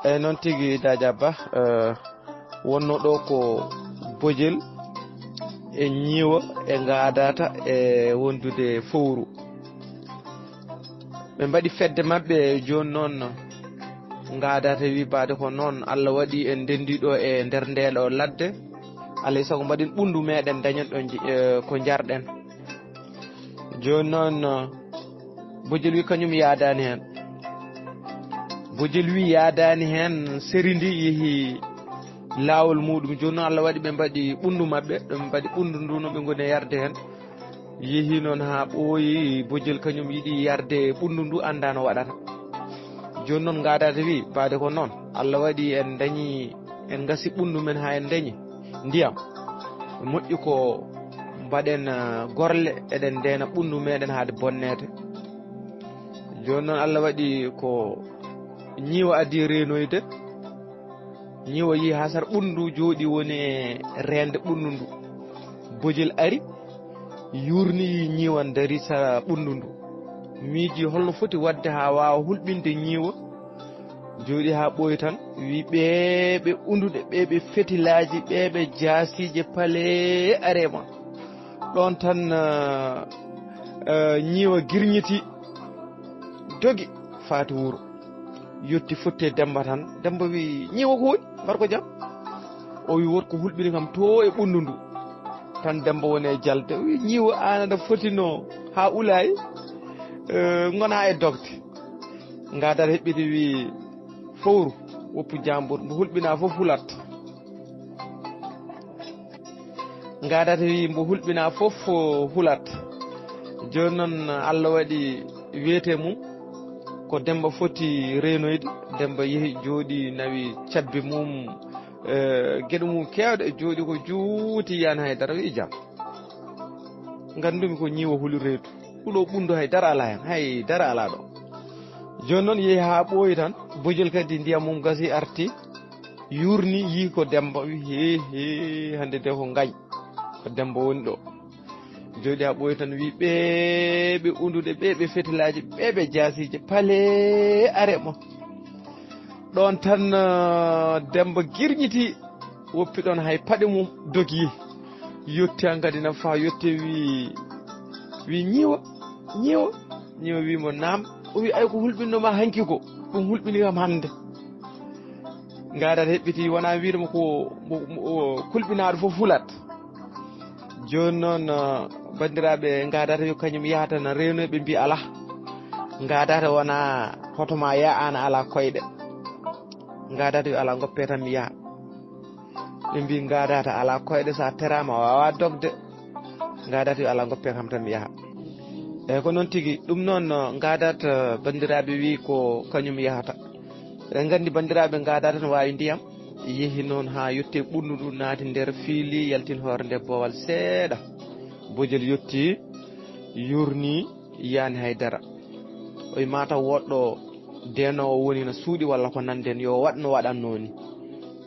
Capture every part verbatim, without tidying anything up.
Eyi, noon tigi, Daaja Ba, eh, wonno ɗo ko Bojel e Ñiiwa e Ngaadaata e wondude fowru. Ɓe mbaɗi fedde maɓɓe, jooni noon Ngaadaata wi baade ko noon Allah waɗi en ndenndi ɗo e nder nde ɗo ladde. Alay sago mbaɗen ɓunndu meɗen dañen ɗo nji-, eh, ko njarɗen. Jooni noon, eh, Bojel wi kañum yaadaani heen. Bojel wi yaadaani heen, seri ndi yehi laawol muɗum. Jooni noon Allah waɗi ɓe mbaɗi ɓunndu maɓɓe, ɓe mbaɗi ɓunndu ndu no ɓe ngoni e yarde heen. Yehi noon haa ɓooyi, Bojel kañum yiɗi yarde ɓunndu ndu, anndaa no waɗata. Jooni noon Ngaadaata wi, baade ko noon, Allah waɗi en dañi, en ngasi ɓunndu men haa en dañi ndiyam. Moƴƴi ko mbaɗen, eh, gorle, eɗen ndeena ɓunndu meɗen haade bonneede. Jooni noon Allah waɗi ko Ñiiwa addi reenoyde. Ñiiwa yehi haa sara ɓunndu jooɗi woni e reende ɓunndu ndu. Bojel ari, yuurni Ñiiwa dari sara ɓunndu ndu. Miiji holno foti waɗde haa waawa hulɓinde Ñiiwa. Jooɗi haa ɓooyi tan, wi ɓeeɓe unduɗe, ɓeeɓe fetilaaji, ɓeeɓe jaasiije, pale, arema. Ɗoon tan, eh, eh, Ñiiwa girñiti, dogi, faati wuro. Yotti fotti e Demmba tan. Demmba wi, "Ñiiwa ko woni? Mbar ko jam?" O wi, "Woto ko hulɓini kam to e ɓunndu ndu." Tan Demmba woni e jalde. O wi, "Ñiiwa, aan aɗa fotino haa ulaay, eh, ngona e dogde." Ngaadaata heɓɓiti wi, "Fowru, woppu jaambur, mbo hulɓina fof hulat." Ngaadaata wi, "Mbo hulɓina fof hulat." Jooni noon Allah waɗi wiyete mum ko Demmba foti reenoyde. Demmba yehi jooɗi nawi cabbi mum, eh, geɗe mum keewɗe, jooɗi ko juuti, yiyaani hay dara, wi, "Jam. Nganndumi ko Ñiiwa huli reedu. Ɗuɗo ɓunndu hay dara alaa heen, hay dara alaa ɗo." Jooni noon yehi haa ɓooyi tan, Bojel kadi ndiyam mum gasi arti, yuurni, yii ko Demmba, wi, "He, he, hannde de ko ngañ, ko Demmba woni ɗo." Jooɗi haa ɓooyi tan wi, "Ɓeeɓe unduɗe, ɓeeɓe fetilaaji, ɓeeɓe jaasiije, pale, are mo." Ɗoon tan, eh, Demmba girñiti, woppi ɗoon hay paɗe mum, dogi. Yotti hankadi na faa yotti, wi, wi, "Ñiiwa, Ñiiwa." Ñiiwa wi mo, "Naam." O wi, "Ay, ko hulɓinno ma hanki ko, ɗum hulɓini kam hannde." Ngaadaata heɓɓiti, wonaa wiide mo ko mo, mo, o kulɓinaaɗo fof hulat. Jooni noon, eh, banndiraaɓe, Ngaadaata yo kañum yahata na reenoy, ɓe mbi alaa. Ngaadaata wonaa hoto ma yaa aan alaa koyɗe. Ngaadaata yo alaa ngoppe tan mi yaha. Ɓe mbi Ngaadaata alaa koyɗe, so a teraama a waawaa dogde. Ngaadaata yo alaa ngoppe kam tan mi yaha. Eyi, ko noon tigi. Ɗum noon, eh, Ngaadaata, eh, banndiraaɓe wi ko kañum yahata. Eɗen nganndi banndiraaɓe Ngaadaata no waawi ndiyam. Yehi noon haa yotti e ɓunndu ndu, naati nder fiili, yaltin hoore nde boowal seeɗa. Bojel yotti, yurni, yiyaani hay dara. O wi mataw woɗɗo deenoowo woni no suuɗi walla ko nanndi heen, yo waɗ no waɗannoo ni.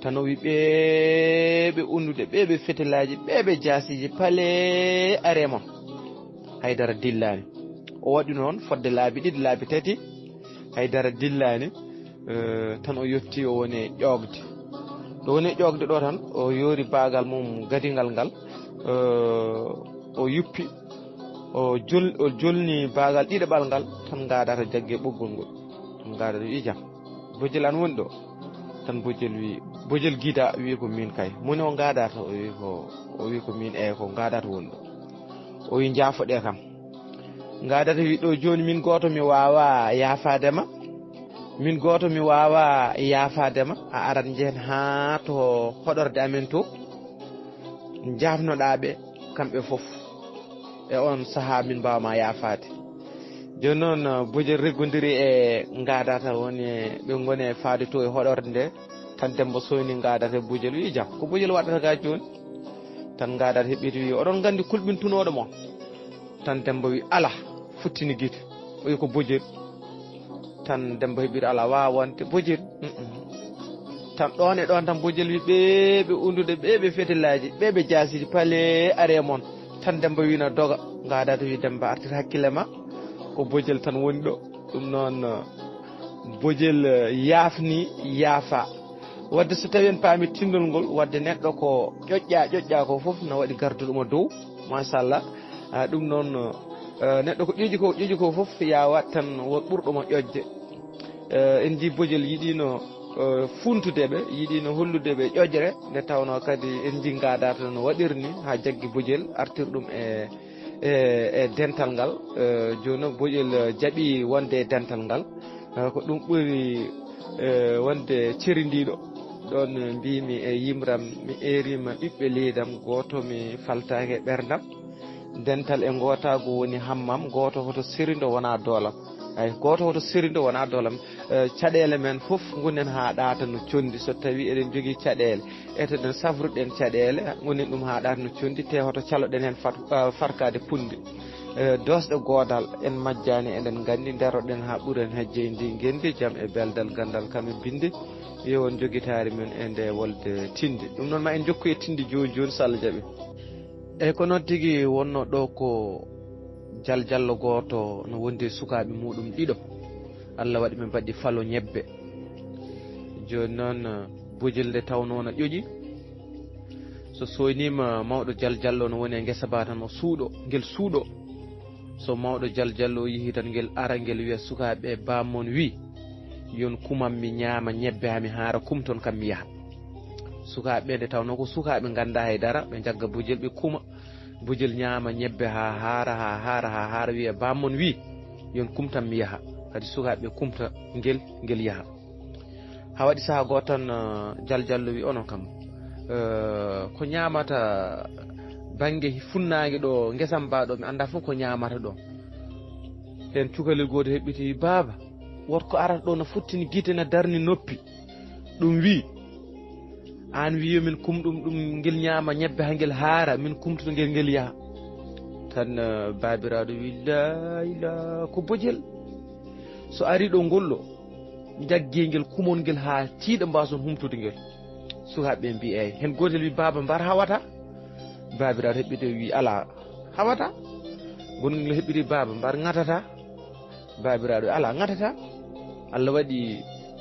Tan o wi ɓeeɓe unduɗe, ɓeeɓe fetelaaji, ɓeeɓe jaasiiji, pale are mon. Hay dara dillaani. O waɗi noon fodde laabi ɗiɗi, laabi tati, hay dara dillaani. Eh, tan o yotti, o woni e ƴoogde. Ɗo woni e ƴoogde ɗo tan, o yoori baagal mum gadingal ngal, eh, o yuppi, o jol-, o jolni baagal ɗiɗaɓal ngal, tan Ngaadaata jaggi e ɓoggol ngol. Tan Ngaadaata wi, "Jam, Bojel an woni ɗo?" Tan Bojel wi, Bojel Gida wi, "Ko miin kay." Moni o Ngaadaata? O wi ko, o wi ko miin, eyi, ko Ngaadaata woni ɗo. O wi, "Njaafoɗee kam." Ngaadaata wi, "Ɗo jooni min gooto mi waawaa yaafaade ma. Min gooto mi waawaa yaafaade ma. A arat njehen haa to hoɗorde amen to. Njaafnoɗaa ɓe kamɓe fof. E oon sahaa min mbaawa ma yaafaade." Jooni noon, Bojel reggondiri e Ngaadaata, woni ɓe ngoni e faade to e hoɗorde nde. Tan Demmba sooyni Ngaadaata e Bojel, wi, "Jam, ko Bojel waɗata ga jooni?" Tan Ngaadaata heɓɓiti wi, "Oɗon nganndi kulɓintunooɗo mo?" Tan Demmba wi, "Alaa," futtini gite. O wi, "Ko Bojel." Tan Demmba heɓɓiti, "Alaa, waawaa wonde Bojel." Mm-mm. Tan ɗoon e ɗoon tan Bojel wi, "Ɓeeɓe unduɗe, ɓeeɓe fetelaaji, ɓeeɓe jaasiiji, pale are mon." Tan Demmba wi na doga. Ngaadaata wi, "Demmba, artir hakkille ma. Ko Bojel tan woni ɗo." Ɗum noon, Bojel, eh, yaafni, yaafa. Wadde so tawi en paami tindol ngol, wadde neɗɗo ko ƴoƴƴa, ƴoƴƴa ko fof na waɗi garduɗo mo dow, machallah. Ah, ɗum noon, eh, neɗɗo ko ƴoƴi ko, ƴoƴi ko fof yaawa tan won ɓurɗo mo ƴoƴde. Eh, en njii bojel yiɗino, eh, funtude ɓe, yiɗino hollude ɓe ƴoƴre, nde tawnoo kadi en njii ngaadaata no waɗirni haa jaggi bojel artir ɗum e, e, e dental ngal. Eh, jooni noon bojel, eh, jaɓi wonde e dental ngal. Eh, ko ɗum ɓuri, eh, wonde cerindiiɗo. Ɗoon mbiymi e yimram, mi eeriima ɓiɓɓe leydam, gooto mi faltaake e ɓerndam. Dental e ngootaagu woni hammam, gooto hoto serindo wona doolam. Ay, gooto hoto serindo wona doolam. Eh, caɗeele men fof ngunen haa ɗaata no condi. So tawi eɗen jogii caɗeele, eteɗen safruɗen caɗeele, ngunen ɗum haa ɗaata no condi, te hoto caloɗen heen fat-, eh, farkaade punndi. Eh, doosɗe goodal, en majjaani, eɗen nganndi, ndaroɗen haa ɓuren hejje e ndi ngenndi, jam e beldal, ganndal kam e binnde, yo won jogitaari men e nde wolde tinde. Ɗum noon ma en njokku e tinde jooni jooni, so Allah jaɓi. Eyi, ko noon tigi wonno ɗo ko jaljallo gooto no wondi e sukaaɓe muɗum ɗiɗo. Allah waɗi ɓe mbaɗi falo ñebbe. Jooni noon, bojel nde tawnoo na ƴoƴi. So sooyniima mawɗo jaljallo no woni e ngesa ba tan o suuɗo, ngel suuɗo. So mawɗo jaljallo o yihi tan ngel ara ngel wiya sukaaɓe bammon wi, yon kumam mi ñaama ñebbe haa mi haara kumton kam mi yaha. Sukaaɓe ɓe nde tawnoo ko sukaaɓe ngannda hay dara, ɓe njagga bojel ɓe kuma. Bojel ñaama ñebbe haa haara, haa haara, haa haara, wiya bammon wi, yon kumtam mi yaha. Kadi sukaaɓe ɓe kumta ngel, ngel yaha. Haa waɗi sahaa gooto tan, eh, jaljallo wi onon kam, eh, ko ñaamata bannge funnaange ɗo, ngesam ba ɗo, mi annda fof ko ñaamata ɗo. Heen cukalel gooto heɓɓiti wi, baaba, woto ko arata ɗo na fottini gite na darni noppi. Ɗum wi, aan wi yo min kum ɗum, ɗum ngel ñaama ñebbe haa ngel haara, min kumtoto ngel, ngel yaha. Tan, eh, baabiraaɗo wi, laa ilaa, ko bojel. So ari ɗo ngol ɗo, njaggee ngel, kumon ngel haa tiiɗa, mbaason humtude ngel. Sukaaɓe ɓe mbi, eey. Heen gootel wi, baaba, mbar hawata? Baabiraaɗo heɓɓiti wi, alaa, hawata. Gonngel heɓɓiti, baaba, mbar ŋatata? Baabiraaɗo, alaa, ŋatata. Allah waɗi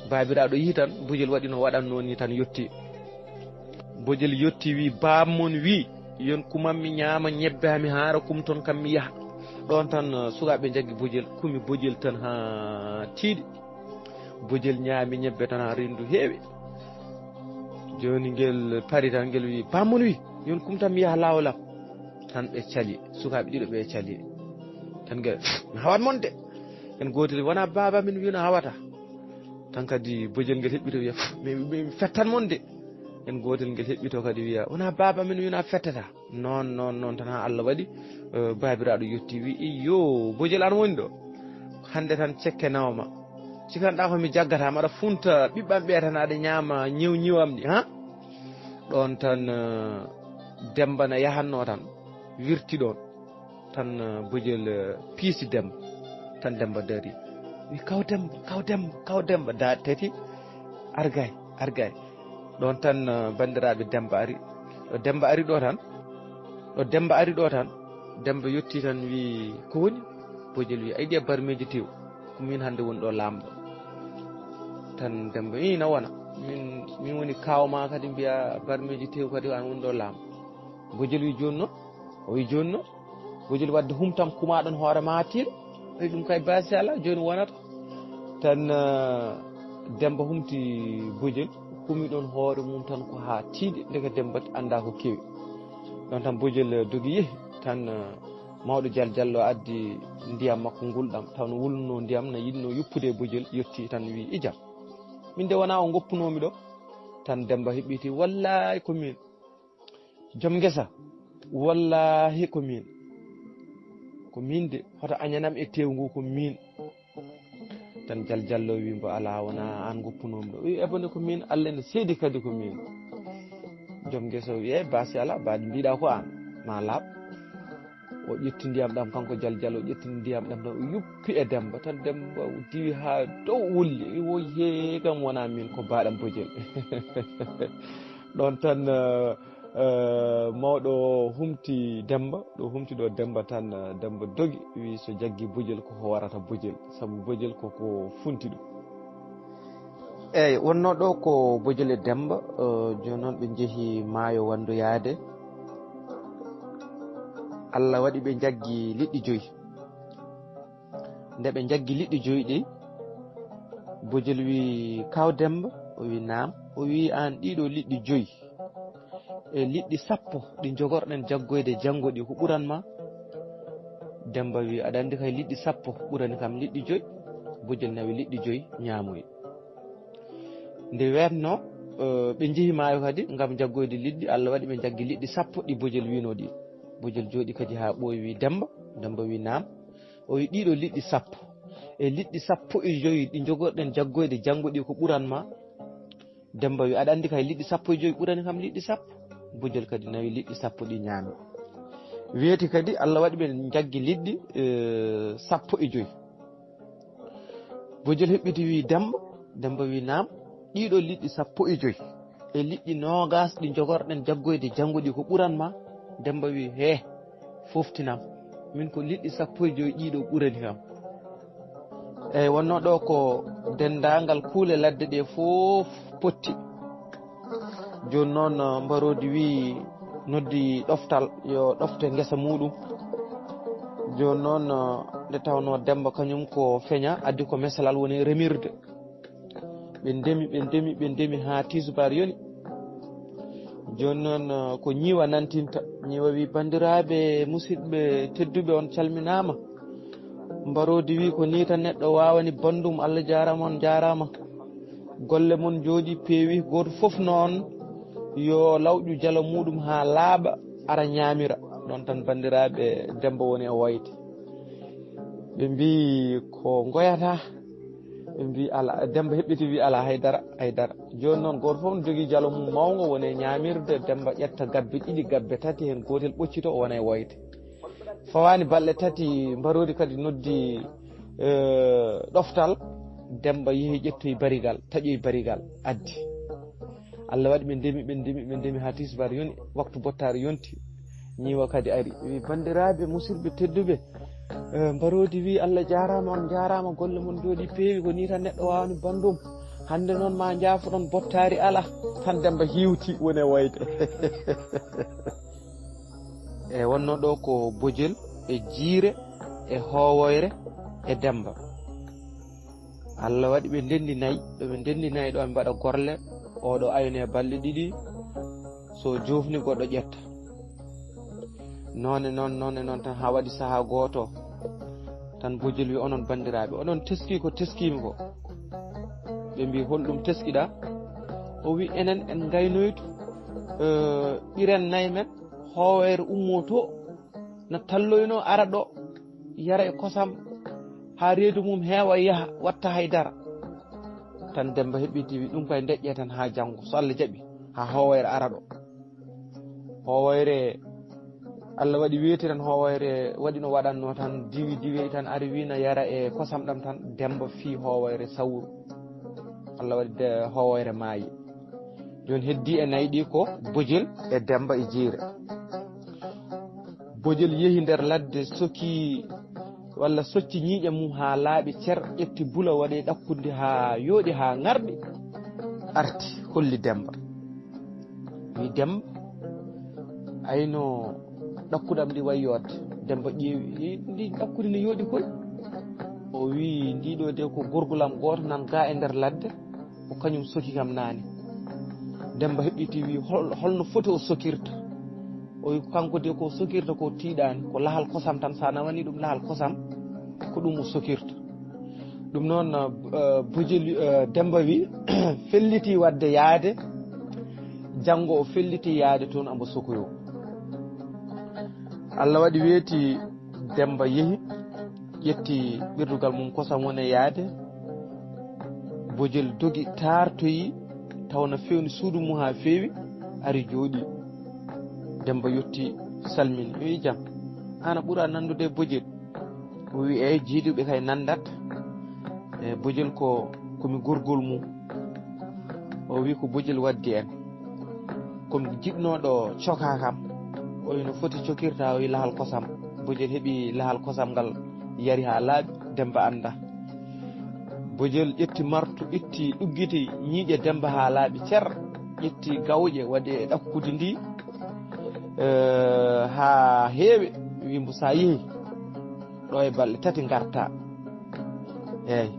baabiraaɗo yihi tan, bojel waɗi no waɗannoo ni tan, yotti. Bojel yotti wi, bammon wi, yon kumam mi ñaama ñebbe haa mi haara kumton kam mi yaha. Ɗoon tan, eh, sukaaɓe njaggi bojel, kumi bojel tan haa tiiɗi. Bojel ñaami ñebbe tan haa renndu heewi. Jooni ngel pari tan, ngel wi, bammon wi, yon kumtam mi yaha laawol am. Tan ɓe cali, sukaaɓe ɗiɗo ɓe cali. Tan ngel, mi hawat mon de. Heen gootel wi, wonaa baaba min wi no hawata. Tan kadi bojel ngel heɓɓito wiya, mi, mi, mi fettan mon de. Heen gootel ngel heɓɓito kadi wiya, wonaa baaba min wi no a fettata. Noon, noon, noon tan haa Allah waɗi, eh, baabiraaɗo yotti wi, iyo, bojel an woni ɗo. Hannde tan cekke nawma. Cikanɗaa ko mi jaggata, maɗa funta ɓiɓɓam ɓe tan aɗa ñaama ñiw ñiwam ɗi, ha? Ɗoon tan, eh, Demba na yahatnoo tan, wirti ɗoon. Tan, eh, bojel, eh, piisi Demba. Tan Demba dari. Wi, kaw Demba, kaw Demba, kaw Demba. Da tati, argay, argay. Ɗoon tan, eh, banndiraaɓe, Demba ari. Ɗo Demba ari ɗo tan, ɗo Demba ari ɗo tan, Demba yotti tan wi, ko woni? Bojel wi, a yiɗi a barmeeji tew, ko min hannde woni ɗo laamɗo. Tan Demba, ii, na wona. Min, min woni kaaw ma kadi mbiya barmeeji tew kadi an woni ɗo laamɗo. Bojel wi, jooni noon? O wi, jooni noon? Bojel wadde humtam kumaɗon hoore ma tiiɗa. Wi ɗum kay basi ala, jooni wonata. Tan, eh, Demba humti bojel, kumi ɗon hoore mum tan ko haa tiiɗi, ndeke Demba annda ko kewi. Ɗon tan bojel dogi yehi, tan, eh, mawɗo Jal Jallo addi ndiyam makko ngulɗam, taw no wulnuno ndiyam, no yiɗno yoppude e bojel, yotti tan wi, ijam. Min de wona o goppunomi ɗo. Tan Demba heɓɓiti, wallahi ko min. Joom ngesa, wallahi ko min. Ko min de, hoto añanam e tew ngu ko min. Tan Jal Jallo wi mbo, ala, wona an goppunomi ɗo. Wi, ebone ko min, Allah ene seedi kadi ko min. Joom ngesa wi, e basi ala, baɗi mbiɗa ko an, ma laaɓ. O ƴetti ndiyam ɗam, kanko Jal Jallo, o ƴetti ndiyam ɗam tan, o yuppi e Demba. Tan Demba diwi haa dow wulli. Wi, woy, he, kam wona min, ko baɗam bojel. Ɗon tan, eh, eh, mawɗo o humti Demba, ɗo humti ɗo Demba tan, eh, Demba dogi, wi so jaggi bojel ko hoorata bojel, sabu bojel ko ko funti ɗum. Eyi, wonnoo ɗo ko Bojel e Demmba, eh, jooni noon ɓe njehi maayo wanndoyaade. Allah waɗi ɓe njaggi liɗɗi joyi. Nde ɓe njaggi liɗɗi joyi ɗi, Bojel wii, "Kaaw Demmba?" O wii, "Naam." O wii, "Aan, ɗiɗo liɗɗi joyi e liɗɗi sappo ɗi njogorɗen jaggoyde janngo ɗi, ko ɓuran ma?" Demmba wii, "Aɗa anndi kay liɗɗi sappo ɓurani kam liɗɗi joyi." Bojel nawi liɗɗi joyi, ñaamoyi. Nde weetnoo, eh, ɓe njehi maayo kadi ngam jaggoyde liɗɗi. Allah waɗi ɓe njaggi liɗɗi sappo ɗi Bojel wiinoo ɗi. Bojel jooɗi kadi haa ɓooyi, wii, "Demmba?" Demmba wii, "Naam." O wii, "Ɗiɗo liɗɗi sappo e liɗɗi sappo e joyi ɗi njogorɗen jaggoyde janngo ɗi, ko ɓuran ma?" Demmba wii, "Aɗa anndi kay liɗɗi sappo e joyi ɓurani kam liɗɗi sappo." Bojel kadi nawi liɗɗi sappo ɗi, ñaami. Weeti kadi, Allah waɗi ɓe njaggi liɗɗi, eh, sappo e joyi. Bojel heɓɓiti, wii, "Demmba?" Demmba wii, "Naam." "Ɗiɗo liɗɗi sappo e joyi e liɗɗi noogaas ɗi njogorɗen jaggoyde janngo ɗi, ko ɓuran ma?" Demmba wii, "Hee, fooftinam. Min ko liɗɗi sappo e joyi ɗiɗo ɓurani kam." Eyi, wonnoo ɗo ko denndaangal kuule ladde ɗe fof potti. Jooni noon, eh, Mbaroodi wii noddi ɗoftal, yo ɗofte ngesa muuɗum. Jooni noon, eh, nde tawnoo Demmba kañum ko feña, addi ko mesalal woni remirde. Ɓe ndemi, ɓe ndemi, ɓe ndemi haa tisubaar yoni. Jooni noon, eh, ko ñiiwa nantinta. Ñiiwa wii, "Banndiraaɓe, musidɓe tedduɓe, on calminaama." Mbaroodi wii, "Ko nii tan neɗɗo waawani banndum. Allah jaaraama, on njaaraama. Golle mon njooɗi, peewi. Gooto fof noon yo lawƴu jalo muuɗum haa laaɓa, ara ñaamira." Ɗoon tan, banndiraaɓe, Demmba woni e woyde. Ɓe mbii, "Ko ngoyataa?" Ɓe mbii, "Alaa." Demmba heɓɓiti, wii, "Alaa, hay dara, hay dara." Jooni noon, gooto fof ne jogii jalo mum mawngo, woni e ñaamirde. Demmba ƴetta gabbe ɗiɗi, gabbe tati, heen gootel ɓoccitoo, o wona e woyde. Fawaani balɗe tati, Mbaroodi kadi noddi, eh, ɗoftal. Demmba yehi, ƴettoyi barigal, taƴoyi barigal, addi. Allah waɗi ɓe ndemi, ɓe ndemi, ɓe ndemi haa tisubaar yoni, waktu bottaari yonti. Ñiiwa kadi ari. Wi, "Banndiraaɓe, musidɓe tedduɓe, eh, Mbaroodi wii, Allah jaaraama, on njaaraama, golle mon njooɗi, peewi, ko nii tan neɗɗo waawani banndum. Hannde noon maa njaafoɗon, bottaari alaa." Tan Demmba hiiwti, woni e woyde. E wonnoo ɗo ko Bojel e Jiire e Hoowoyre e Demmba. Allah waɗi ɓe ndenndi nayi, ɗo ɓe ndenndi nayi ɗo, ɓe mbaɗa gorle, oɗo ayno e balɗe ɗiɗi, so joofni goɗɗo ƴetta. Noone noon, noone noon tan haa waɗi sahaa gooto, tan Bojel wi, "Onon banndiraaɓe, oɗon teskii ko teskiimi ko?" Ɓe mbi, "Holɗum teskiɗaa?" O wi, "Enen en ngaynoytu, eh, ɓiren nayi men, Hoowoyre ummoo to, na talloynoo ara ɗo, yara e kosam haa reedu mum heewa, yaha, watta hay dara." Tan Demmba heɓɓiti, wi, "Ɗum kay ndeƴƴee tan haa janngo, so Allah jaɓi, haa Hoowoyre ara ɗo." Hoowoyre, Allah waɗi weeti tan, Hoowoyre waɗi no waɗannoo tan, diwi diwi tan, ari wi na yara e kosam ɗam tan, Demmba fii Hoowoyre sawru. Allah waɗi de Hoowoyre maayi. Jooni heddii e nayi ɗi ko Bojel e Demmba e Jiire. Bojel yehi nder ladde, soki walla socci ñiiƴe mum haa laaɓi cer, ƴetti bula, waɗi ɗakkundi haa yooɗi, haa ŋarɗi, arti holli Demmba. Wi, "Demmba, ayno ɗakkuɗam ndi wayi yooɗde." Demmba ƴeewi, "Ndi ɗakkudi ne yooɗi koy." O wi, "Ndi ɗo de ko gorgol am gooto nan gaa e nder ladde, ko kañum soki kam naane." Demmba heɓɓiti, wi, "Hol-, holno foti o sokirta?" O wi, "Kanko de ko sokirta ko tiiɗaani, ko lahal kosam tan, so a nawani ɗum lahal kosam, ko ɗum o sokirta." Ɗum noon, eh, Bojel, eh, Demmba wi, felliti waɗde yaade, janngo o felliti yaade toon, ambo sokoyo. Allah waɗi weeti, Demmba yehi, ƴetti ɓirdugal mum kosam woni e yaade. Bojel dogi, taartoyi, taw na fewni suudu mum haa feewi, ari jooɗi. Demmba yotti, salmini, wi, "Jam, aan a ɓura nanndude e Bojel?" O wi, "Eey, jiiduɓe kay nanndat. E Bojel ko, ko mi gorgol mum." O wi, "Ko Bojel waddi en. Ko mi jiɗnooɗo cokaa kam." O wi, "No foti cokirta?" O wi, "Lahal kosam." Bojel heɓi lahal kosam ngal, yari haa laaɓi, Demmba annda. Bojel ƴetti martu, itti ɗuggiti ñiiƴe Demmba haa laaɓi cer, ƴetti gawƴe waɗi e ɗakkude ndi, eh, haa heewi, wi mbo sa yehi ɗo e balɗe tati ngarta. Eeyi.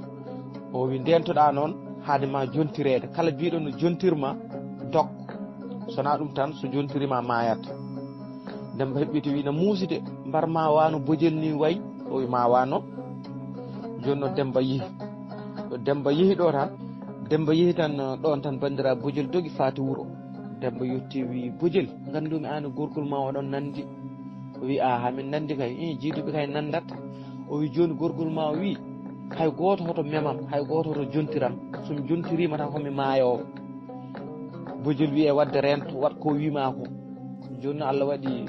O wi ndeentoɗaa noon haade ma jontireede. Kala biiɗo no jontirma dok. Sona ɗum tan so jontirima maayat. Demmba heɓɓiti wi na muusi de, mbar ma wano Bojel ni wayi. O wi ma wano. Jooni noon Demmba yehi. Ɗo Demmba yehi ɗo tan, Demmba yehi tan, ɗon tan banndiraa Bojel dogi faati wuro. Demmba yotti wi Bojel, nganndumi aan e gorgol ma oɗon nanndi. O wi aha, min nanndi kay. Ii, jiiduɓe kay nanndat. O wi jooni gorgol ma o wi hay gooto hoto memam, hay gooto hoto jontiram. So mi jontirima tan ko mi maayoowo. Bojel wi e wadde rento, waɗ ko wima ko. Jooni Allah waɗi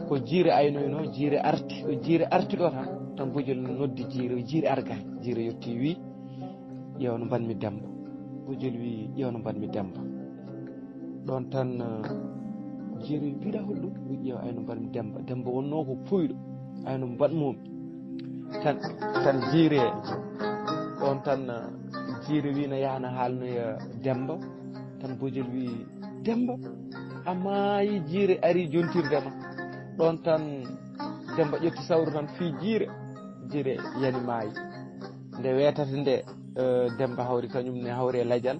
ko jiire aynoyno, jiire arti, ɗo jiire arti ɗo tan, tan Bojel noddi jiire, jiire arga, jiire yotti wi, ƴeew no mbaɗmi Demmba. Bojel wi ƴeew no mbaɗmi Demmba. Ɗon tan, eh, jiire wi mbiɗa hol ɗum? Wi ƴeew ay no mbaɗmi Demmba. Demmba wonno ko puyɗo. Ay no mbaɗmomi. Tan, tan jiire, ɗon tan, eh, jiire wi na yaha na haalnoya Demmba. Tan Bojel wi, Demmba, a maayi, jiire ari jontirde ma. Ɗon tan Demmba ƴetti sawru tan fii jiire, jiire yani maayi. Nde weetata nde, eh, Demmba hawri kañum ne hawri e lajal,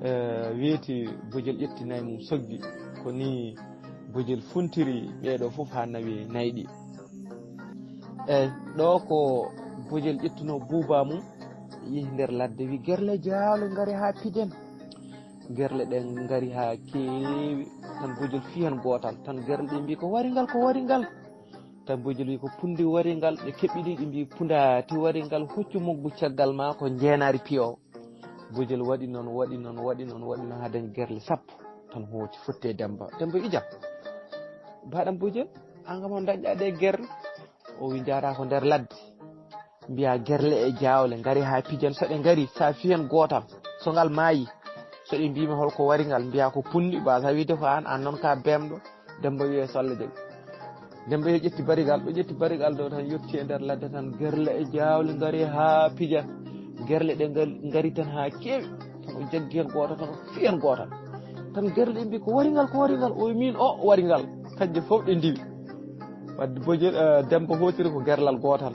eh, weeti Bojel ƴetti nayi mum soggi. Ko ni Bojel funtiri ɓeeɗo fof haa nawi nayi ɗi. Eeyi, ɗo ko Bojel ƴettuno buuba mum, yehi nder ladde, wi gerle jaawle ngari haa pijen. Gerle ɗen ngari haa keewi, tan Bojel fii heen gootal, tan gerle ɗe mbi ko wari ngal, ko wari ngal. Tan Bojel wi ko pundi wari ngal, ɓe keɓɓiɗi ɗi mbi punda ti wari ngal, hoccu moggu caggal ma ko njeenaari piyo. Bojel waɗi noon, waɗi noon, waɗi noon, waɗi noon haa dañi gerle sappo. Tan hooci fotti e Demmba. Demmba wi jam. Mbaɗam Bojel, an kam on dañɗa ɗe gerle. O wi njaada ko nder ladde. Mbiya gerle e jaawle ngari haa pijan, so ɗe ngari, sa fii heen gootal, so ngal maayi, so ɗe mbima hol ko wari ngal, mbiya ko pundi, mbasa wiide ko an, an noon ka bemɗo. Demmba wiye so Allah jaɓi. Demmba yehi ƴetti barigal, ɗo ƴetti barigal ɗo tan yotti e nder ladde tan, gerle e jaawle ngari haa pijan. Gerle ɗe ngal-, ngari tan haa keewi. Tan o jaggi heen gootal, tan o fii heen gootal. Tan gerle ɗe mbi ko wari ngal, ko wari ngal. O wi min o wari ngal. Kañje fof ɗe ndiwi. Wadde Bojel, eh, Demmba hootiri ko gerlal gootal.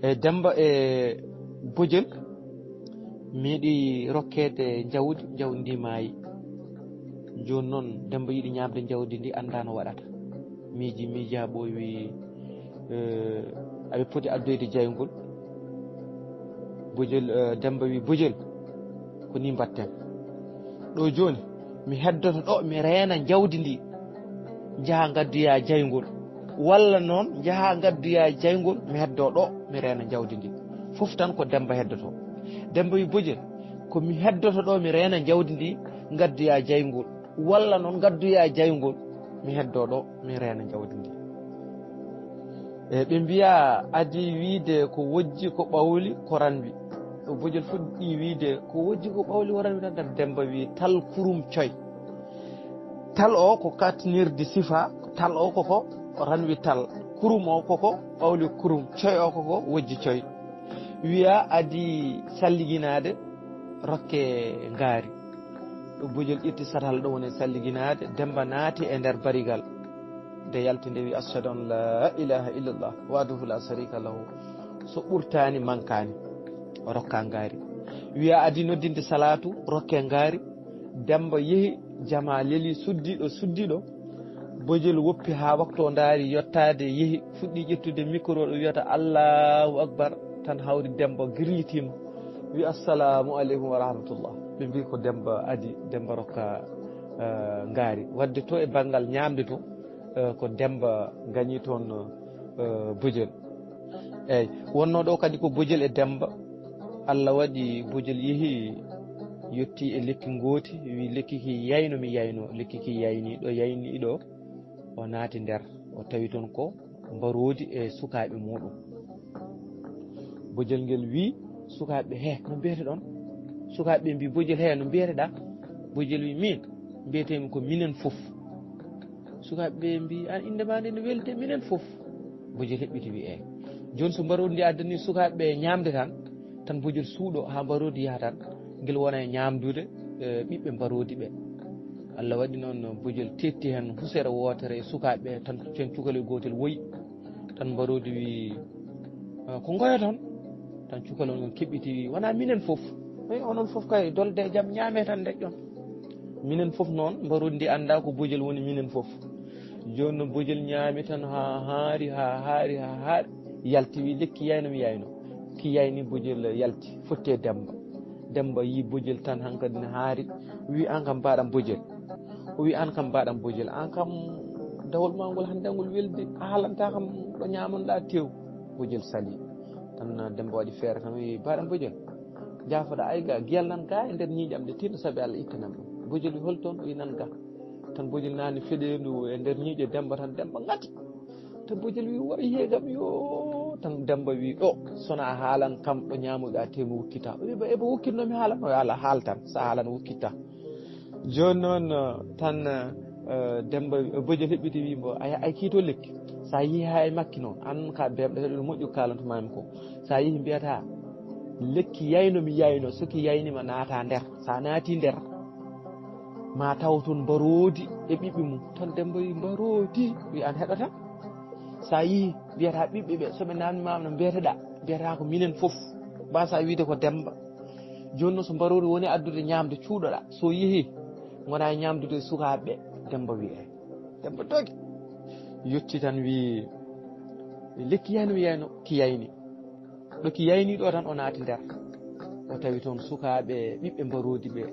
E Demmba e Bojel meeɗi rokkeede njawdi, njawdi ndi maayi. Jooni noon Demmba yiɗi ñaamde njawdi ndi, anndaa no waɗata. Miiji, miiji haa ɓooyi, wi, eh, aɓe poti addoyde jayngol. Bojel, eh, Demmba wi, Bojel, ko ni mbaɗten. Ɗo jooni, mi heddoto ɗo, mi reena njawdi ndi. Njaha ngaddoya jayngol. Walla noon, njaha ngaddoya jayngol, mi heddo ɗo, mi reena njawdi ndi. Fof tan ko Demmba heddoto. Demmba wi, Bojel, ko mi heddoto ɗo, mi reena njawdi ndi, ngaddoya jayngol. Walla noon, ngaddoya jayngol, mi heddo ɗo, mi reena njawdi ndi. E ɓe mbiya adii wiide ko wojji ko ɓawli ko ranwi. Ɗo Bojel fuɗɗi wiide ko wojji ko ɓawli ko ranwi tan, tan Demmba wi tal kurum coy. Tal o ko kattinirde sifa, tal o koko ranwi tal. Kurum o koko ɓawli kurum, coy o koko wojji coy. Wiya adii salliginaade rokke ngaari. Ɗo Bojel ƴetti satal ɗo woni salliginaade, Demmba naati e nder barigal. Nde yalti nde wi, "Ashhadu an la ilaha illallah, wahdahu la sharika lahu." So ɓurtaani, mankaani. O rokka ngaari. Wiya adii noddinde salaatu, rokke ngaari. Demmba yehi, jama leli, suddi ɗo, suddi ɗo. Bojel woppi haa waktu o ndaari yottaade, yehi, fuɗɗi ƴettude micro ɗo wiyata, "Allahu Akbar." Tan hawri Demmba girlitiima. Wi, "Assalamu aleykum wa rahmatullah." Ɓe mbi ko Demmba adii, Demmba rokka, eh, ngaari. Wadde to e banngal ñaamde to, eh, ko Demmba gañi toon, eh, Bojel. Eeyi, wonno ɗo kadi ko Bojel e Demmba. Allah waɗi Bojel yehi, yotti e lekki ngooti, wi lekki ki yayno mi yayno, lekki ki yayni, ɗo yayni ɗo, o naati nder, o tawi toon ko mbaroodi e sukaaɓe muɗum. Bojel ngel wi sukaaɓe, "He, no mbiyete ɗon?" Sukaaɓe ɓe mbi, "Bojel, he, no mbiyeteɗa?" Bojel wi, "Min, mbiyetemi ko Minen Fof." Sukaaɓe ɓe mbi, "An, innde ma nde no welde, Minen Fof." Bojel heɓɓiti wi, "Eeyi." Jooni so mbaroodi ndi addani sukaaɓe ɓe ñaamde tan, Tan bojel suuɗo haa mbaroodi yaha tan, ngel wona e ñaamdude, eh, ɓiɓɓe mbaroodi ɓe. Allah waɗi noon bojel teetti heen husere wootere e sukaaɓe ɓe, tan heen cukalel gootel woyi. Tan mbaroodi wi, "Ah, ko ngoya toon?" Tan cukalel ngon keɓɓiti wi, "Wonaa minen fof." "Ey, onon fof kay, dolde e jam, ñaame tan ndeƴƴon." Minen fof noon, mbaroodi ndi anndaa ko bojel woni minen fof. Jooni noon bojel ñaami tan haa haari, haa haari, haa haari. Yalti wi, "Lekki yayno mi yayno." Ki yayni bojel yalti, fotti e Demmba. Demmba yii bojel tan hankadi ne haari. Wi, "Aan kam mbaɗam bojel." O wi, "Aan kam mbaɗam bojel. Aan kam dawol maa ngol hannde ngol weldi. A haalantaa kam ɗo ñaamonɗaa tew." Bojel sali. Tan Demmba waɗi feere tan wi, "Mbaɗam bojel. Jaafoɗaa ay ga, giyal nan ga e nder ñiiƴam de, tinno sabi Allah ittanam ɗum." Bojel wi, "Hol toon?" O wi, "Nan ga." Tan bojel nani feɗeendu e nder ñiiƴe Demmba tan Demmba ngati. Tan bojel wi, "Wayi he kam yo." Tan Demmba wi, "Ɗo, sona a haalan kam ɗo ñaamoɗaa te mo wukkitaa." O wi, "Ba ebo wukkitno mi haalan?" O wi, "Ala haal tan, so a haalan wukkitaa." Jooni noon, eh, tan, eh, Demmba, eh, bojel heɓɓiti wi mbo, "Aya, ay kiito lekki. So a yehi haa e makki noon, aan ka beemɗo heɗo moƴƴo kaalanto maami ko. So a yehi mbiyataa, 'Lekki yayno mi yayno, so ki yayni ma naata nder.' So a naati nder, ma taw toon mbaroodi e ɓiɓɓe mum." Tan Demmba wi, "Mbaroodi?" Wi, "Aan heɗotaa. So a yehi mbiyataa ɓiɓɓe ɓe, so ɓe naamni ma no mbiyateɗaa, mbiyataa ko minen fof. Mbasa wiide ko Demmba. Jooni noon so mbaroodi woni addude ñaamde cuuɗoɗaa, so yehi ngona e ñaamdude e sukaaɓe ɓe." Demmba wi, "Eey." Demmba dogi. Yotti tan wi, "Lekki yayno mi yayno, ki yayni." Ɗo ki yayni ɗo tan o naati nder. O tawi toon sukaaɓe ɓiɓɓe mbaroodi ɓe.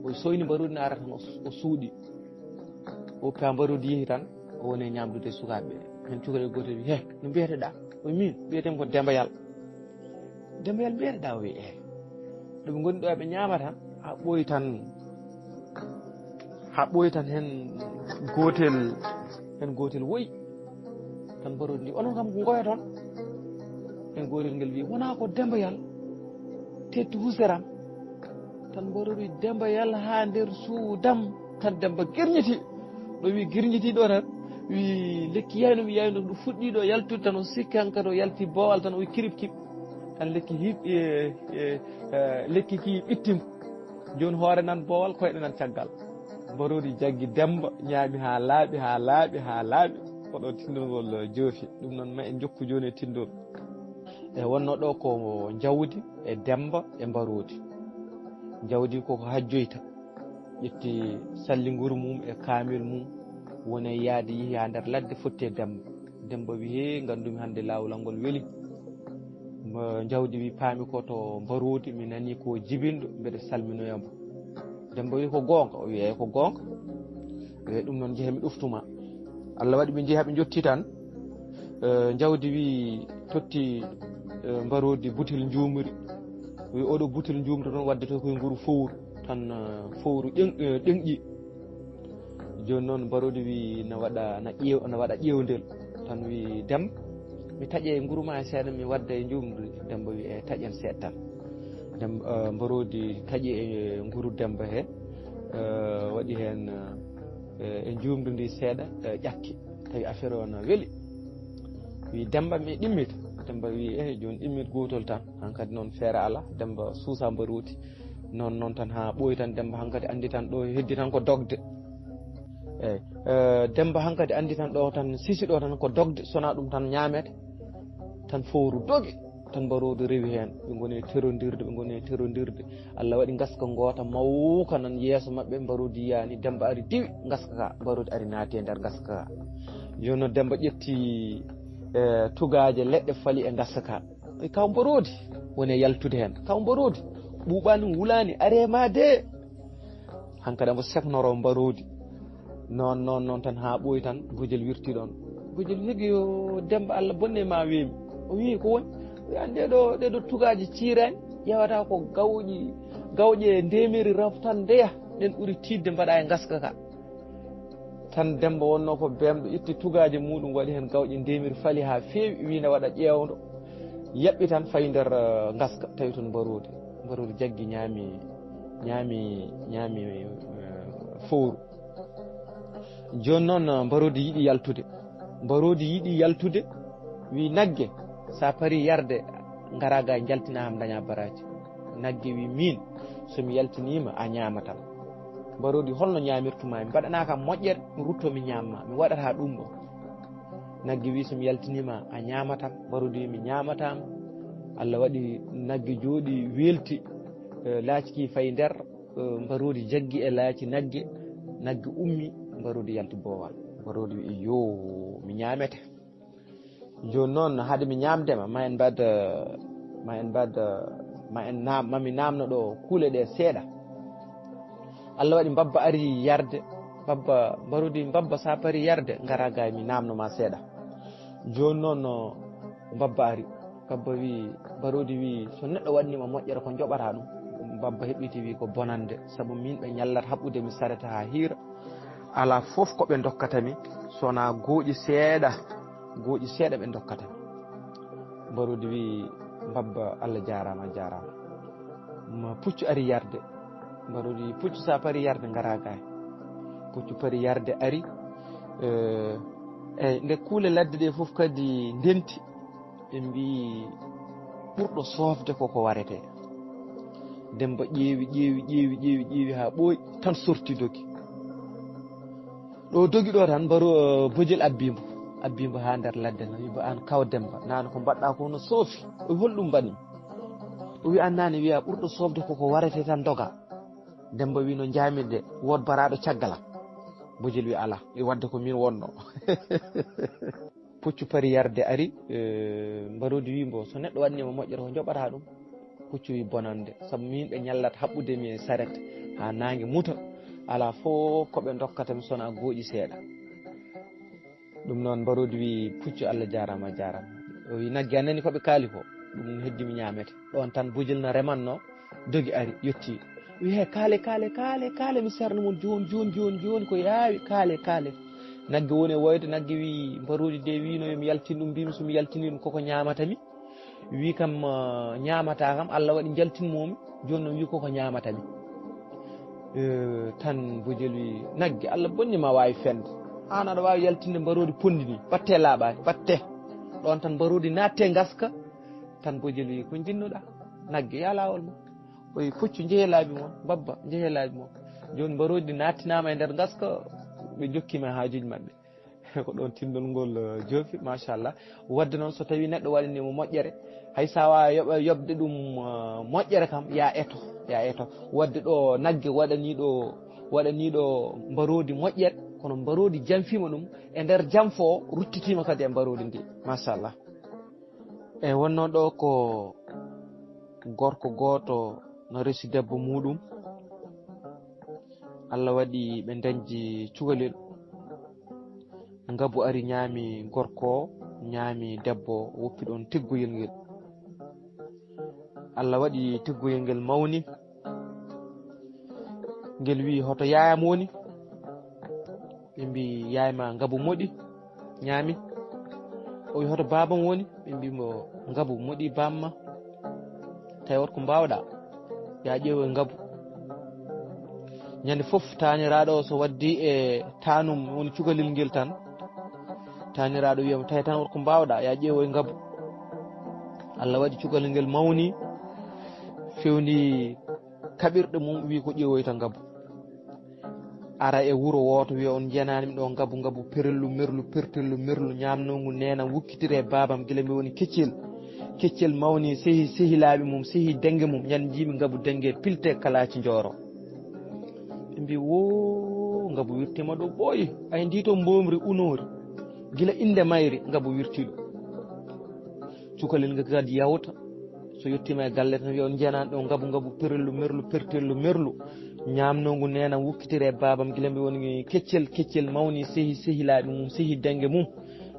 O soyni mbaroodi naara tan o, o suuɗi. O ka mbaroodi yehi tan, o woni e ñaamdude e sukaaɓe ɓe. Heen cukalel gootel wi, "He, no mbiyateɗaa?" O wi, "Min, mbiyaten ko Demmba Yal." "Demmba Yal mbiyateɗaa?" O wi, "Eey." Ɗo ɓe ngoni ɗo ɓe ñaama tan, haa ɓooyi tan, haa ɓooyi tan heen gootel, heen gootel woyi. Tan mbaroodi ndi, "Onon kam ko ngoya toon?" Heen gootel ngel wi, "Wonaa ko Demmba Yal, tetti huseram." Tan mbaroodi, "Demmba Yal haa nder suudam." Tan Demmba girñiti. Ɗo wi girñiti ɗo tan, wi, "Lekki yayno mi yayno." Ɗum fuɗɗi ɗo yaltude tan, o sikki hankadi o yalti boowal tan, o wi kirip kip. Tan lekki hiɓ-, e, e, e, lekki ki ɓitti mo. Jooni hoore nan boowal, koyɗe nan caggal. Mbaroodi jaggi Demmba, ñaami haa laaɓi, haa laaɓi, haa laaɓi. Ko ɗo tinndol ngol joofi. Ɗum noon ma en njokku jooni e tinndol. E wonno ɗo ko Njawdi e Demmba e Mbaroodi. Njawdi koko hajjoyta. Ƴetti salli nguru mum e kaamel mum, woni e yaade, yehi haa nder ladde, fotti e Demmba. Demmba wi, "Hee, nganndumi hannde laawol am ngol weli." Mo Njawdi wi, "Paami ko to Mbaroodi, mi nani ko jibinɗo, mbeɗa salminoya mo." Demmba wi, "Ko goonga?" O wi, "Eey, ko goonga." Wi, "Ɗum noon, njehe mi ɗoftuma." Allah waɗi ɓe njehi, ɓe njotti tan. Eh, Njawdi wi, totti, eh, Mbaroodi butel njuumri. Wi, "Oɗo butel njuumri noon wadde to koye nguru fowru." Tan, eh, fowru ƴeŋ-, eh, ɗeŋƴi. Jooni noon Mbaroodi wi, "Na waɗa, na ƴeew-, na waɗa ƴeewndel." Tan wi, "Demmba, mi taƴe nguru ma seeɗa, mi wadda e njuumri." Demmba wi, "E taƴen seeɗa tan." Demmba, eh, Mbaroodi taƴi e nguru Demmba he, eh, waɗi heen, eh, e njuumri ndi seeɗa, eh, ƴakki. Tawi affaire o na weli. Wi, "Demmba, mi ɗimmita." Demmba wi, "Eh, jooni ɗimmit gootol tan." Hankadi noon feere alaa, Demmba suusa Mbaroodi. Noon, noon tan haa ɓooyi tan, Demmba hankadi anndi tan ɗo heddi tan ko dogde. Eey, eh, Demmba hankadi anndi tan ɗo tan, sisi ɗo tan ko dogde, sona ɗum tan ñaamete. Tan fowru dogi, tan Mbaroodi rewi heen. Ɓe ngoni e terondirde, ɓe ngoni e terondirde. Allah waɗi ngaska ngoota mawka nan yeeso maɓɓe, Mbaroodi yiyaani, Demmba ari diwi ngaska ka, Mbaroodi ari naati e nder ngaska ka. Jooni noon Demmba ƴetti, eh, tugaaje leɗɗe fali e ngaska ka. E kaw Mbaroodi woni e yaltude heen. "Kaw Mbaroodi, ɓuuɓaani, wulaani, aree ma de." Hankadi omo sefnoroo Mbaroodi. Noon, noon, noon tan haa ɓooyi tan, bojel wirti ɗoon. Bojel wi, "Yo Demmba, Allah bonne ma weemi." O wi, "Ko woni?" O wi, "Aan ɗee ɗo, ɗee ɗo tugaaje ciiraani, ƴeewata ko gawƴi, gawƴe ndeemeri raw tan ndeya, ɗeen ɓuri tiiɗde mbaɗa e ngaska ka." Tan Demmba wonno ko beemɗo, itti tugaaje muuɗum, waɗi heen gawƴe ndeemiri, fali haa feewi, wi na waɗa ƴeewndo. Yaɓɓi tan fayi nder, eh, ngaska, tawi toon Mbaroodi. Mbaroodi jaggi, ñaami, ñaami, ñaami, eh, fowru. Jooni noon, eh, Mbaroodi yiɗi yaltude. Mbaroodi yiɗi yaltude, wi, "Nagge, sa pari yarde, Ngara ga njaltina am daña baraji. Nagge wi min, so mi yaltinima a ñamatam. Mbaroodi holno ñamirtuma? Mi mbaɗana kam moƴƴere, mi rutto mi ñamma. Mi waɗata ɗum ɗo. Nagge wi so mi yaltinima a ñamatam. Mbaroodi wi mi ñamatam. Allah waɗi nagge jooɗi welti, eh, laaciki fayi nder, eh, mbaroodi jaggi e laaci nagge. Nagge ummi, mbaroodi yalti boowal. Mbaroodi wi yo mi ñamete. Jooni noon, hade mi ñaamde ma, ma en mbaɗ, eh, ma en mbaɗ, eh, ma en naam, ma mi naamno ɗo kuule ɗe seeɗa. Allah waɗi mbabba ari yarde, mbabba mbaroodi mbabba sa pari yarde, ngara ga mi naamno ma seeɗa. Jooni noon, no mbabba ari, mbabba wi, mbaroodi wi, so neɗɗo waɗnima moƴƴere ko joɓata ɗum. Mbabba heɓɓiti wi ko bonande, sabu min ɓe ñallat haɓɓude mi sareta ha hiira. Ala fof ko ɓe dokkata mi, sona gooƴi seeɗa, gooƴi seeɗa ɓe dokkata mi. Mbaroodi wi, mbabba, Allah jaarama, a jaarama. Ma puccu ari yarde. Mbaroodi wi, puccu sa pari yarde, ngara gaay. Puccu pari yarde ari. Eh, eyyi, nde kuule ladde ɗe fof kadi ndenti, ɓe mbi ɓurɗo soofde koko warete. Demba ƴeewi, ƴeewi, ƴeewi, ƴeewi, ƴeewi ha ɓooyi, tan sorti dogi. Ɗo dogi ɗo tan, mbaro, eh, bojel abbimbo. Abbimbo ha nder ladde, no wimbo an kaw Demba. Nano ko mbaɗɗa ko no soofi. O wi holɗum mbaɗmi? O wi an nane wiya ɓurɗo soofde koko warete tan doga. Demba wi no jamirde, wood baraɗo caggal am. Bojel wi ala, e wadde ko min wonno. Puccu pari yarde ari, eh, mbaroodi wi mbo, so neɗɗo waɗnima moƴƴere ko joɓata ɗum. Puccu wi bonande, sabu min ɓe ñallat haɓɓude mi e saret ha nangue muta, ala fof ko ɓe dokkata mi sona gooƴi seeɗa. Ɗum noon mbaroodi wi puccu Allah jaarama, a jaarama. O wi nagge a nani ko ɓe kaali ko, ɗum heddi mi ñamete. Ɗon tan bojel na remanno, dogi ari, yetti. Wi he kaale, kaale, kaale, kaale, mi serna mon jooni, jooni, jooni, jooni, ko yaawi, kaale, kaale. Nagge woni e woyde, nagge wi mbaroodi de wino yo mi yaltin ɗum, mbimi so mi yaltini ɗum koko ñamata mi. Wi kam, ah, ñamata kam, Allah waɗi jaltinmomi, jooni noon wi koko ñamata mi. Eh, tan bojel wi nagge, Allah bonni ma wawi fende. An aɗa wawi yaltinde mbaroodi pondi ni, batte laaɓani, batte. Ɗon tan mbaroodi natte ngaska, tan bojel wi ko jinnuɗa? Nagge, ya lawol ma. O wi puccu, jehe laabi mon, babba, jehe laabi mon. Jooni mbaroodi nattinama e nder ngaska, ɓe jokkima haajuji maɓɓe. Ko ɗon tinndol ngol, eh, joofi, machallah. Wadde noon, so tawi neɗɗo waɗanimo moƴƴere, hay sa wawa yoɓa-, yoɓde ɗum, eh, moƴƴere kam, ya eto, ya eto. Wadde ɗo nagge waɗaniɗo, waɗaniɗo mbaroodi moƴƴere, kono mbaroodi janfima ɗum, e nder janfo o, ruttitima kadi e mbaroodi ndi. Machallah. E wonno ɗo ko gorko gooto no resi debbo muɗum. Allah waɗi ɓe dañji cukalel. Ngabu ari ñaami gorko o, ñaami debbo o, woppi ɗon tiggoyel ngel. Allah waɗi tiggoyel ngel mawni. Ngel wi, "Hoto yaayam woni?" Ɓe mbi, "Yaay ma ngabu moɗi, ñaami." O wi, "Hoto baabam woni?" Ɓe mbi mo, "Ngabu moɗi bamma." Tawi wot ko mbawɗa, ya ƴeewo e ngabu. Ñande fof, taaniraaɗo o so waddi e taanum woni cukalel ngel tan, taaniraaɗo wiyamo, "Tawi tan wot ko mbawɗa, ya ƴeewo e ngabu." Allah waɗi cukalel ngel mawni, fewndi kaɓirɗe mum, wi ko ƴeewoyta ngabu. Ara e wuro wooto, wiya, "On njenani mi ɗo ngabu, ngabu perellu, merlu, pertellu, merlu, ñamnogu nenam, wukkitire babam, gila mi woni keccel. Keccel mawni, sehi, sehi laaɓi mum, sehi denge mum, ñande jiimi ngabu denge, pilte kalaci njooro." Ɓe mbi, "Wo, ngabu wirtima ɗo ɓooyi, ay ndi to mbomri unori, gila inde mayri, ngabu wirti ɗo." Cukalel ngel kadi yawta. So yettima e galle tan, wiya, "On njenani ɗo ngabu, ngabu perellu, merlu, pertellu, merlu. Ñamnogu nenam, wukkitire babam, gila mbi woni keccel, keccel mawni, sehi, sehi laaɓi mum, sehi denge mum.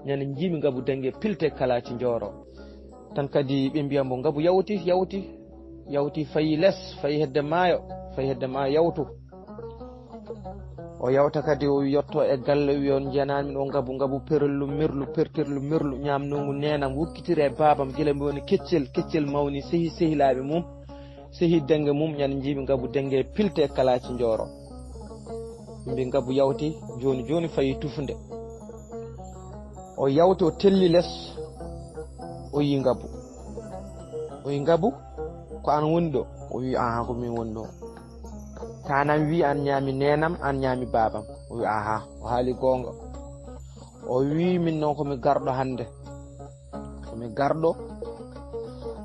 Ñande jiimi ngabu denge, pilte kalaci njooro." Tan kadi ɓe mbiya mbo, "Ngabu yawti, yawti, yawti, fayi les, fayi hedde maayo, fayi hedde maayo, yawtu." O yawta kadi, o yotto e galle, wi, "On njenani mi ɗo ngabu, ngabu perellu, merlu, perterlu, merlu, ñamnogu nenam, wukkitire babam, gila mi woni keccel, keccel mawni, sehi, sehi laaɓi mum, sehi denge mum, ñande jiimi ngabu denge, pilte kalaci njooro." Mbi, "Ngabu yawti, joni, joni fayi tufunde." O yawti, o telli les, o yi ngabu. O wi, "Ngabu, ko an woni ɗo?" O wi, "Aha, ko min woni ɗo." "Tanam wi an ñaami neenam, an ñaami baabam." O wi, "Aha, o haali goonga." O wi, "Min noon ko mi garɗo hannde. Ko mi garɗo.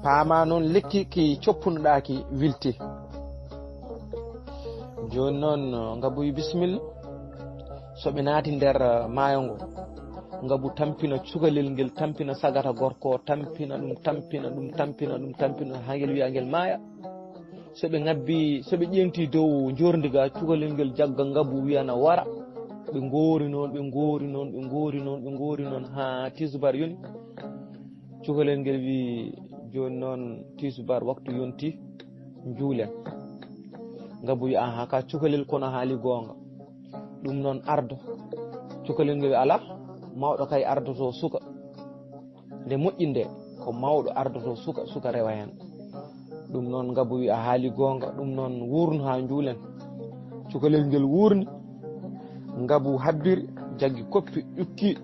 Paama noon lekki ki coppunoɗaa ki wilti." Jooni noon, Ngabu wi, "Bisimilla." So ɓe naati nder, eh, maayo ngo, Ngabu tampina cukalel ngel, tampina sagata gorko, tampina ɗum, tampina ɗum, tampina ɗum, tampina haa ngel wiya ngel maaya. So ɓe ngabbi, so ɓe ƴeenti dow njoorndi ga, cukalel ngel jagga Ngabu wiya na wara. Ɓe ngoori noon, ɓe ngoori noon, ɓe ngoori noon, ɓe ngoori noon haa tisubar yoni. Cukalel ngel wi, "Jooni noon tisubar waktu yonti, njuulen." Ngabu wi, "Aha, ka cukalel kono haali goonga. Ɗum noon ardo." Cukalel ngel wi, "Alaa, mawɗo kay ardoto suka. Nde moƴƴi nde, ko mawɗo ardoto suka, suka rewa heen." Ɗum noon Ngabu wi, "A haali goonga, ɗum noon wuurno haa njuulen." Cukalel ngel wuurni, Ngabu habbiri, jaggi koppi, ƴukki,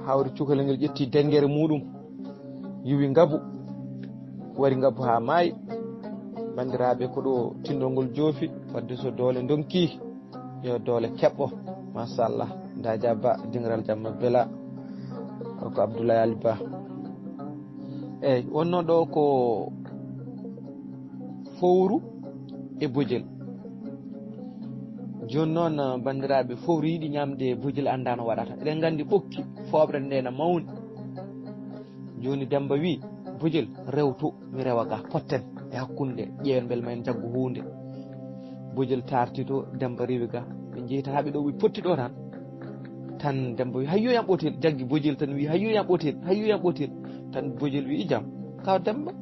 hawri cukalel ngel ƴetti denngere muuɗum, yiwi Ngabu, wari Ngabu haa maayi. Banndiraaɓe, ko ɗo tinndol ngol joofi, wadde so doole ndonki, yo doole keɓɓo. Machallah, Daaja Ba, Dingiral Jamma Bela, ko Abdoulaye Ali Ba. Eeyi, wonnoo ɗo ko fowru e bojel. Jooni noon, banndiraaɓe, fowru yiɗi ñaamde bojel, anndaa no waɗata. Eɗen nganndi ɓokki fooɓre nde na mawni. Jooni Demmba wi, "Bojel, rew to, mi rewa ga, potten e hakkunde, ƴeewen mbele ma en njaggu huunde." Bojel taarti to, Demmba rewi ga. Ɓe njeyta haa ɓe ɗo wi potti ɗo tan. Tan Demmba wi, "Hayyo yam ɓotel." Jaggi bojel tan wi, "Hayyo yam ɓotel, hayyo yam ɓotel." Tan bojel wi, "Ijam, kaw Demmba,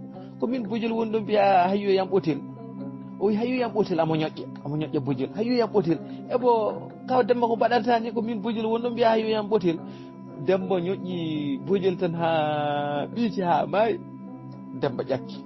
ko min bojel woni ɗo mbiya hayyo yam ɓotel?" O wi, "Hayyo yam ɓotel, amo ñoƴƴa, amo ñoƴƴa bojel. Hayyo yam ɓotel." "Ebo, kaw Demmba, ko mbaɗata ni? Ko min bojel woni ɗo mbiya hayyo yam ɓotel." Demmba ñoƴƴi bojel tan haa ɓiiti haa maayi. Demmba ƴakki.